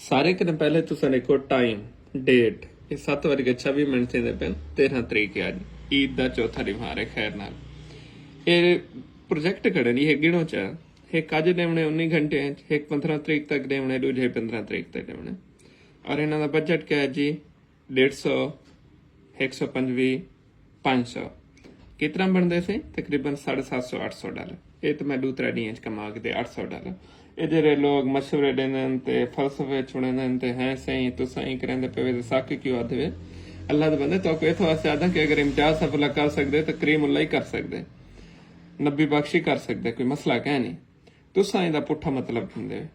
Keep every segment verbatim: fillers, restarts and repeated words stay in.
سارے کنے پہلے تساں لکھو ٹائم، ڈیٹ۔ یہ ست وج کے چھبی منٹ تھیندے پن۔ تیرہ تاریخ ہے اج، عید دا چوتھا ڈیوار ہے۔ خیر نال، یہ پروجیکٹ کھڑے نے، یہ گنو چا، ایک اج ڈیونے انی گھنٹے ہیں، ایک پندرہ تاریخ تک ڈیونے، دوجے پندرہ تاریخ تک ڈیونے۔ اور انہاں دا بجٹ کیا ہے جی؟ ڈیڑھ سو، ایک سو پنجوی، پنج سو۔ کتنا بندے سے؟ تقریباً ساڑھے سات سو، اٹھ سو ڈالر۔ یہ تو میں دو ترے ڈیاں چ کما کے دے اٹھ سو ڈالر۔ یہ جڑے لوگ مشورے دیندے تے فلسفے چھوڑیندے تے ہیں سائیں تساں ہی کریندے پے وے، ساکے کیوں آدھے وے؟ اللہ دے بندے، تو کو ایتھوں واسطے آدھا کہ اگر امتیاز صاحب اللہ کر سکدے تو کریم اللہ ہی کر سکدے، نبی بخش ہی کر سکدے، کوئی مسئلہ کہیں نہیں۔ تساں ایندا پٹھا مطلب گھندے وے۔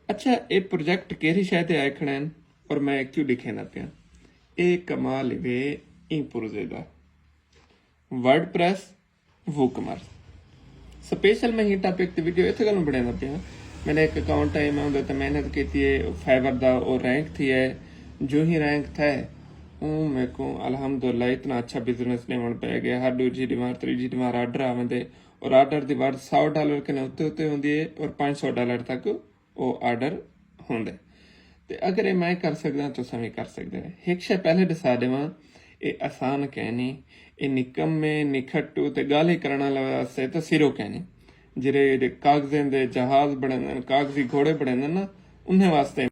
اچھا، اے پروجیکٹ کیڑھی شے تے آئے کھڑے ہیں اور میں کیوں ڈکھیندا پیاں؟ اے کمال وے ایں پروجے دا، ورڈ پریس، ووکمرس۔ سپیشل میں ہی ٹاپک تے ویڈیو اتھے گلوں بنیندا پیاں۔ میں نے ایک اکاؤنٹ ہے، میں اندر تے محنت کیتی ہے، فائبر دا او رینک تھی ہے۔ جو ہی رینک تھے، اوں میکوں الحمدللہ اتنا اچھا بزنس ڈیون پے گیا۔ ہر دوجھی دیوار، تریجھی دیوار آرڈر آوندے، اور آرڈر دی وار سو ڈالر کنے اتے اتے ہوندی ہے اور پنج سو ڈالر تک او آرڈر ہوندے۔ تے اگر اے میں کر سکداں، تساں وی کر سکدے۔ ایک شے پہلے ڈسا دیواں، اے آسان کہنی، اے نکمے، نکھٹو تے گالھی کرن والے واسطے تے سرو کہنی۔ جڑے جڑے کاغذیں دے جہاز بنیندن، کاغذی گھوڑے بنیندن نا، انہیں واسطے